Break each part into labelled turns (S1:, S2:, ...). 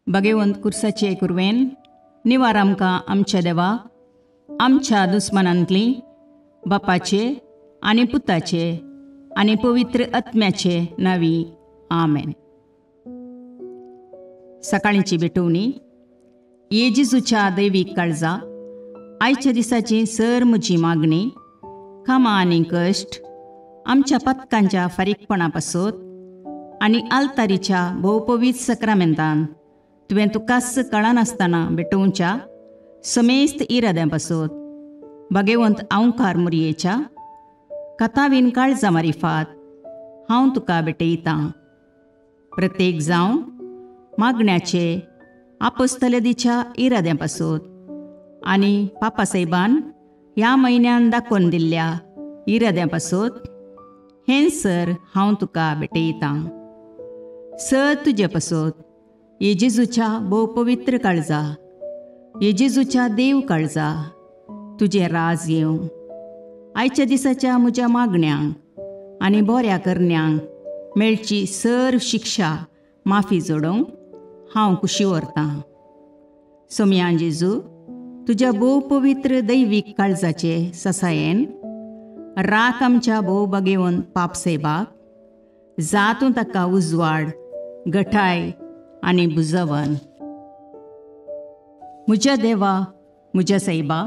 S1: भगेवंत कुर्साचे कुरवेन निवार आमकां आमच्या देवा आमच्या दुस्मनांतली बापाचे आनी पुताचे आनी पवित्र आत्म्याचे नावी आमेन. सकाळींची भेटवणी. ये जेजूच्या दैवीक काळजा, आयच्या दिसाची सर म्हजी मागणी, कामां आनी कश्ट आमच्या पथकांच्या फारीकपणा पासत आनी आल्तारीच्या भोवपवीत सक्रामेंतान तुवें तुकाच कळनासतना भेटोवच्या समेस्त इराद्यां पासत भगेवंत आंवकार मुरयेच्या कथावीन काळजा मारिफात हांव तुका भेटयतां. प्रत्येक जावं मागण्याचे आपोस्तलेदीच्या इराद्यां पासत आनी पापासाहेबान ह्या म्हयन्यान दाखोवन दिल्ल्या इराद्यां पासत हें सर हांव तुका भेटयतां. सर तुजे पासत ये जेजूच्या भोव पवित्र काळजा, ये जेजूच्या देव काळजा, तुजें राज येवं. आयच्या दिसाच्या म्हज्या मागण्यांक आनी बऱ्या करण्यांक मेळची सर शिक्षा माफी जोडोवंक हांव खुशी व्हरतां. सोमयान जेजू तुज्या भोव पवित्र दैवीक काळजाचे ससायेन राख आमच्या भोव बगेवन पापसेबाक जातूं ताका उजवाड गठाय आनी बुजवन. म्हज्या देवा, म्हज्या सायबा,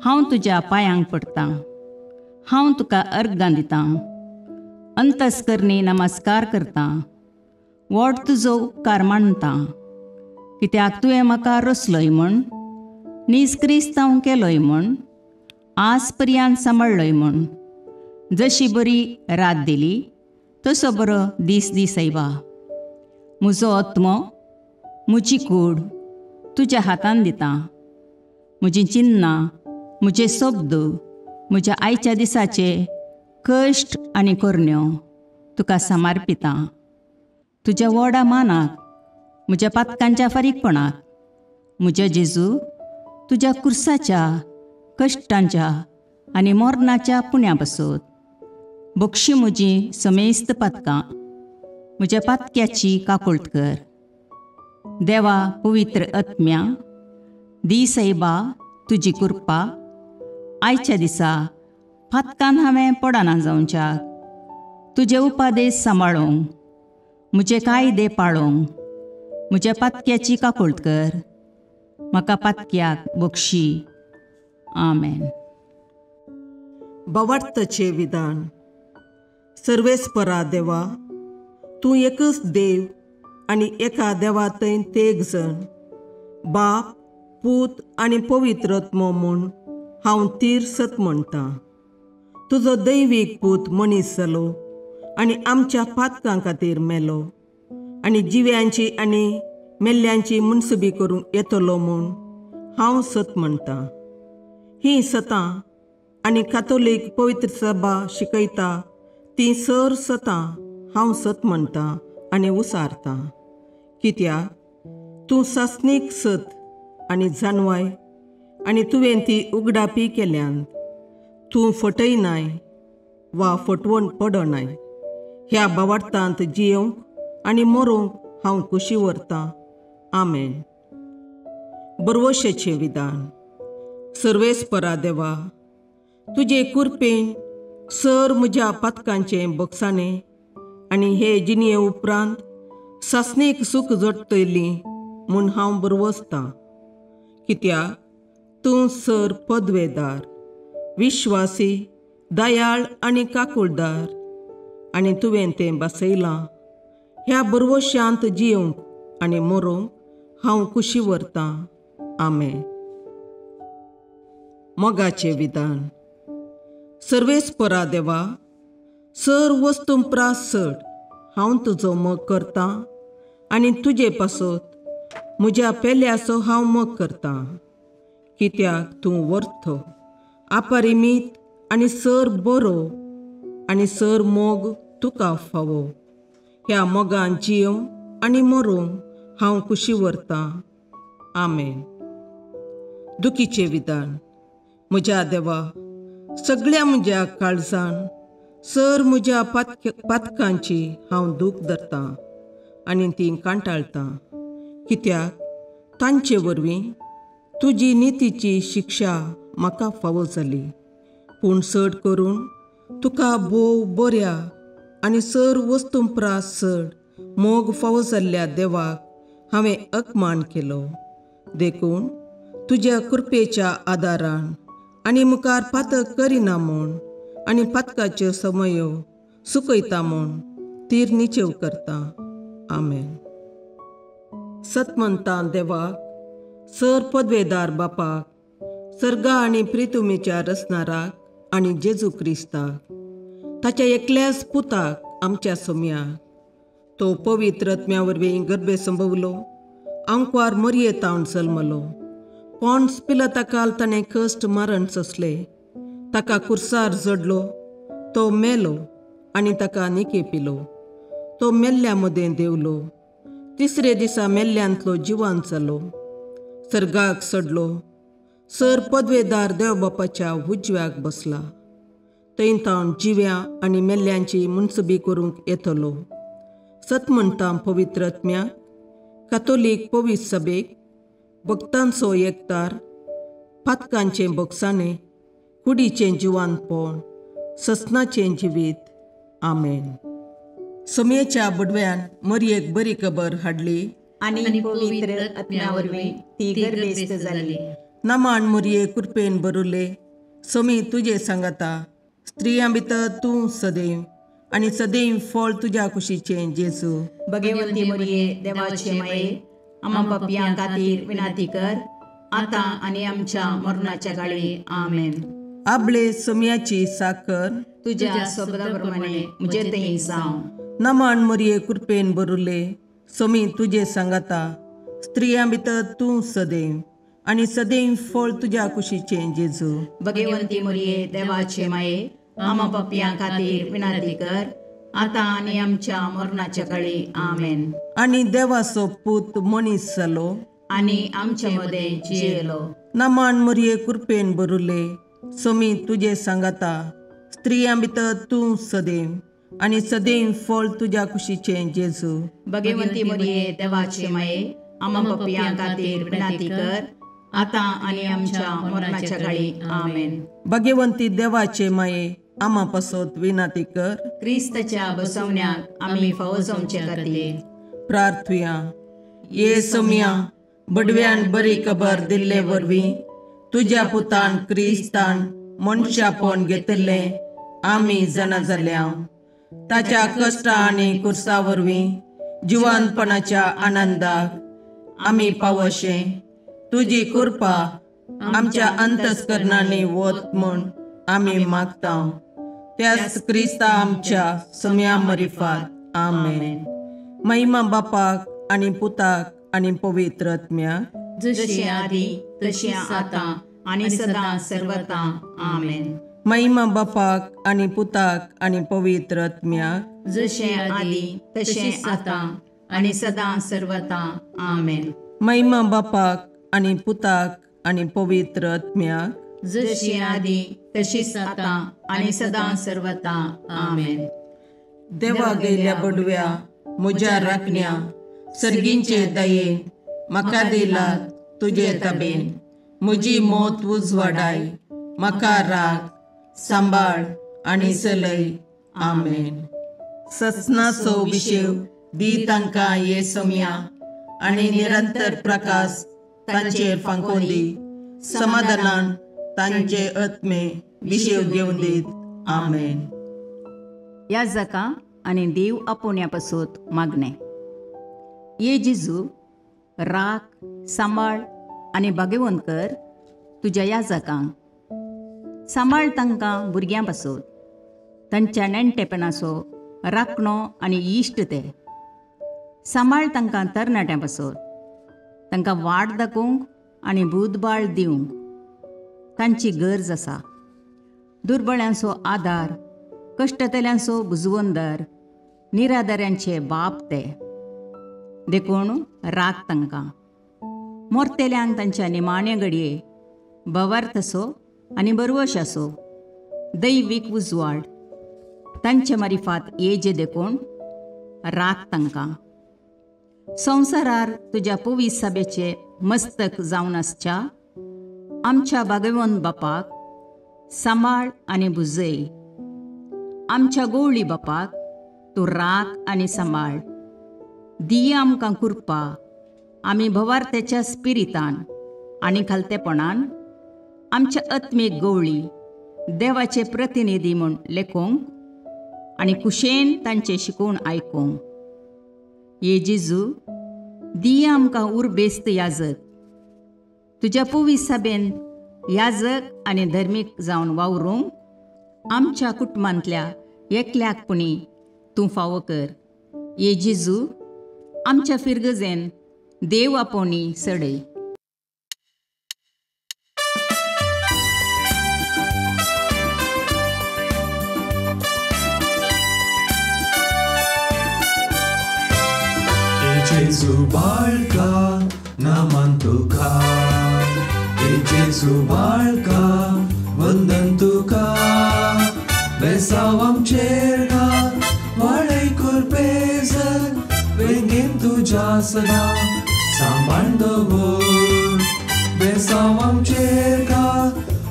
S1: हांव तुज्या पांयांक पडटां, हांव तुका अर्गां दितां, अंतस्करणी नमस्कार करतां, व्हड तुजो उपकार मानतां, कित्याक तुवें म्हाका रचलोय म्हूण, नीज क्रिस्तांव केलोय म्हूण, आज पर्यंत सांबाळ्ळोय म्हूण. जशी बरी रात दिली तसो बरो दीस दी सायबा. म्हजो आत्मो, म्हजी कूड तुज्या हातान दितां. म्हजीं चिन्नां, म्हजे शब्द, म्हज्या आयच्या दिसाचे कश्ट आनी करण्यो तुका समर्पितां. तुज्या व्हडा मानाक, म्हज्या पातकांच्या फारीकपणाक, म्हज्या जेजू तुज्या कुर्साच्या कश्टांच्या आनी मरणाच्या पुण्या पासत बक्षी म्हजी समेस्त पातकां, म्हज्या पातक्याची काकुळट कर. देवा पवित्र आत्म्या, दी सायबा तुजी कृपा आयच्या दिसा पातकान हांवें पडना जावच्याक, तुजे उपादेश सांबाळूंक, म्हजे कायदे पाळूंक म्हज्या पातक्याची काकुळट कर. म्हाका पातक्याक बक्षी. आमेन.
S2: भावार्थाचें विधान. सर्वेस्परा देवा, तूं एकच देव आनी एका देवा थंय तेग जण, बाप, पूत आनी पवित्र आत्मो म्हूण हांव तीर सत म्हणटां. तुजो दैवीक पूत मनीस जालो आनी आमच्या पातकां खातीर मेलो आनी जिव्यांची आनी मेल्ल्यांची मुनसुबी करूंक येतलो म्हूण हांव सत म्हणटां. हीं सतां आनी कातोलीक पवित्र सभा शिकयता तीं सर सतां हांव सत म्हणटां आनी उसारतां. कित्याक तूं सासणीक सत आनी जानवाय आनी तुवें ती उगडापी केल्यान. तूं फटयनाय वा फटवण पडनाय. ह्या भावार्थांत जियोवंक आनी मरोंक हांव खुशी व्हरतां. आमेन. बरवशेचें विधान. सर्वेस्परा देवा, तुजे कुरपेन सर म्हज्या पातकांचें बक्षाणें आनी हे जिणये उपरांत सासणीक सूख जोडटली म्हूण हांव बरवसतां. कित्याक तूं सर पदवेदार, विश्वासी, दयाळ आनी काकुळदार आनी तुवें तें बसयलां. ह्या बरवशांत जियोवंक आनी मरोंक हांव खुशी व्हरतां. आमेन. मोगाचें विधान. सर्वेस्परा देवा, सर वस्तूं प्रास चड हांव तुजो मोग करतां आनी तुजे पासत म्हज्या पेल्याचो हांव मोग करतां. कित्याक तूं वर्थ, अपरिमीत आनी सर बरो आनी सर मोग तुका फावो. ह्या मोगान जियोवंक आनी मरोंक हांव खुशी व्हरतां. आमेन. दुखीचें विधान. म्हज्या देवा, सगळ्या म्हज्या काळजान सर म्हज्या पातकांची हांव दूख धरतां आनी ती कांटाळटां. कित्याक तांचे वरवीं तुजी नितीची शिक्षा म्हाका फावो जाली. पूण चड करून तुका भोव बऱ्या आनी सर वस्तूं प्रास चड मोग फावो जाल्ल्या देवाक हांवें अपमान केलो. देखून तुज्या कृपेच्या आदारान आनी मुखार पातक करिना म्हूण आनी पातकाच्यो समयो सुकयता म्हूण तीर निचेव करता. आमेन. सतमंतां देवाक, सर पदवेदार बापाक, सर्गा आनी प्रितुमेच्या रचणाराक आनी जेजू क्रिस्ताक, ताच्या एकल्याच पुताक आमच्या सोम्याक, तो पवित्र आत्म्या वरवीं गर्भे संभवलो, आंकवार मरये तावन जल्मलो, पॉन्स पिलाता ताणें कश्ट मारण सोंसले, ताका कुर्सार जडलो, तो मेलो आनी ताका निके पिलो, तो मेल्ल्या मदें देवलो, तिसरे दिसा मेल्ल्यांतलो जिवान जालो, सर्गाक सडलो, सर पदवेदार देव बापाच्या उजव्याक बसला, थंय तावन जिव्या आनी मेल्ल्यांची मुनसबी करूंक येतलो. सत म्हणटा पवित्र आत्म्याक, कातोलीक पवित्र सभेक, भक्तांचो एकतार, पातकांचें बोगसाणें, कुडीचें जिवानपण, ससनाचें जिवीत. आमेन. सोमयेच्या बडव्यान मरयेक बरी खबर हाडली
S1: आनी पवित्र आत्म्या वरवीं ती गर्भेस्त जाली.
S2: नमान मरये कृपेन भरुले, सोमी तुजे सांगाता, स्त्रियां भितर तूं सदैव आनी सदैव फळ तुज्या कुशीचें जेजू.
S1: भगवंती मरये देवाचे माये, आमा पापयां खातीर विनंती कर, आतां आनी आमच्या मरणाच्या काळी. आमेन.
S2: आबळे सोमयाची साकर
S1: तुज्या शब्दा प्रमाणे म्हजे थंय जावं.
S2: नमान मरये कृपेन भरुले, सोमी तुजे सांगाता, स्त्रियां भितर तूं सदैव आनी सदैव फळ तुज्या कुशीचें जेजू.
S1: भगवंती मरये देवाचे माये, आमा पापयां खातीर विनंती कर, आतां आनी आमच्या मरणाच्या काळी. आमेन.
S2: आनी देवाचो पूत मनीस जालो
S1: आनी आमचे मदें जियेलो.
S2: नमान मरये कृपेन भरुले, सोमी तुजे सांगाता, स्त्रियां भितर तूं सदैव आनी सदैव फळ तुज्या कुशीचें जेजू.
S1: भगवंती मरये देवाचे माये, आमा पापयां खातीर विनंती कर, आतां आनी आमच्या मरणाच्या काळी. आमेन.
S2: भगवंती देवाचे माये, आमा पासत विनंती कर,
S1: क्रिस्ताच्या बसवण्याक आमी फावो जावचे खातीर.
S2: प्रार्थुया. ये सोमया, बडव्यान बरी खबर दिल्ले वरवीं तुज्या पुतान क्रिस्तान मनशापण घेतिल्लें आमी जाणा जाल्या. ताच्या कश्टा आनी कुर्सा वरवीं जिवानपणाच्या आनंदाक आमी पावशे तुजी कृपा आमच्या अंतस्करणांनी वत म्हूण आमी मागता. त्याच क्रिस्ता आमच्या सम्या मरिफात. आमेन. महिमा बापाक आनी पुताक आनी पवित्र आत्म्याक,
S1: जशी आदी तशी आतां आनी सदां सर्वता. आमेन.
S2: महिमा बापाक आनी पुताक आनी पवित्र आत्म्याक,
S1: जशें आदी तशें आतां आनी सदां सर्वता. आमेन.
S2: महिमा बापाक आनी पुताक आनी पवित्र आत्म्याक,
S1: जशी आदी तशीच आतां आनी सदां सर्वता. आमेन.
S2: देवा गेल्या बडव्या म्हज्या राखण्या, सर्गींचे दयेन म्हाका दिला तुजे तबेन, म्हजी मोत उजवाडाय, म्हाका राख सांबाळ आनी चलय. आमेन. ससनाचो विशेव दी तांकां ये सोमया आनी निरंतर प्रकाश तांचेर फांकोवन दी, समाधानान तांचे आत्मे विशेव घेवन दीत. आमेन.
S1: याजका आनी देव आपोवण्या पासत मागणें. ये जेजू, राख सांबाळ आनी भाग्यवंत कर तुज्या याजकांक, सांबाळ तांकां भुरग्यां पासत, तांच्या नेणटेपणाचो राखणो आनी इश्ट ते. सांबाळ तांकां तरणाट्यां पासत, तांकां वाट दाखोवंक आनी बुदबाळ दिवंक तांची गरज आसा. दुर्बळ्यांचो आदार, कश्टतल्यांचो बुजवंदर, निराधाऱ्यांचे बाप ते. देखून राख तांकां. मोरतेल्यांक तांच्या निमाण्या घडये भवार्थ असो आनी बरवश असो दैवीक उजवाड तांचे मारिफात येजे, देखून राख तांकां. संवसारार तुज्या पवित्र सभेचे मस्तक जावन आसच्या आमच्या भागेवन बापाक सांबाळ आनी भुजय. आमच्या गोवळी बापाक तूं राख आनी सांबाळ. दिय आमकां कृपा आमी भवार्थ्याच्या स्पिरितान आनी खालतेपणान आमच्या आत्मीक गोवळी देवाचे प्रतिनिधी म्हूण लेखूंक आनी कुशेन तांचें शिकोवन आयकूंक. ये जेजू, दिया आमकां उर्बेस्त याजक, तुज्या पवित्र सभेन याजक आनी धर्मीक जावन वावरूंक आमच्या कुटुंबांतल्या एकल्याक पुणी तूं फावो कर. ये जेजू, आमच्या फिरगजेन देव आपोवणी सडय.
S3: जेजू बाळका नमन तुका, हे जेजू बाळका वंदन तुका, बेसांव आमचेर घाल वाळय कुरपेजर, वेंगेन तुज्या सदां सांबाळ दवर. बेसांव आमचेर घाल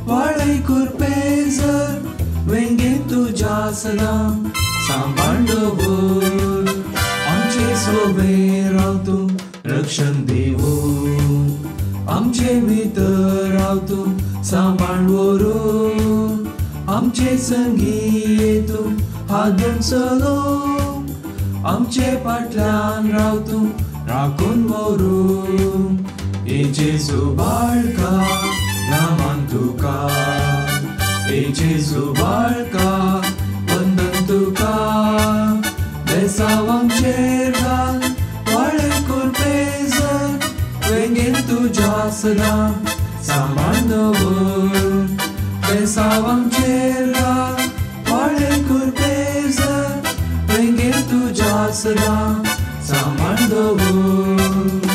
S3: वाळय कुरपेजर, वेंगेन तुज्या सदां सांबाळ दवर. आमचे सोबे राव तूं रक्षण दिवून, आमचे भितर राव तूं सांबाळ व्हरून, आमचे संगी तूं हात धरून चलोवंक, आमचे फाटल्यान राव तूं राखून व्हरून. हे जेजू बाळका नामान तुका, हे जेजू बाळका वंदन तुका, बेसांव आमचेर घाल वाळय कुरपेजर, वेंगेन तुज्या सदां सांबाळ दवर. बेसांव आमचेर घाल वाळय कुरपेजर, वेंगेन तुज्या सदां सांबाळ दवर.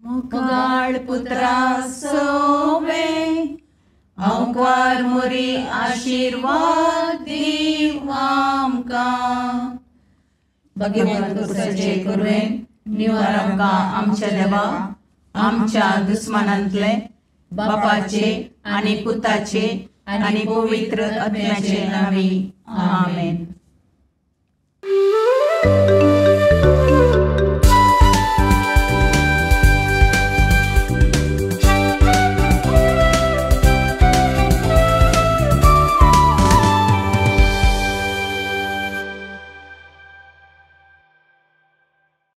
S1: मोगाळ पुत्रा सोवे अंकार मोरी आशीर्वाद दीव आमकां. भगवंत कुसाचे कुरवेन निवार आमकां आमच्या देवा आमच्या दुस्मानांतले बापाचे आनी पुताचे आनी पवित्र आत्म्याचे नांवी. आमेन.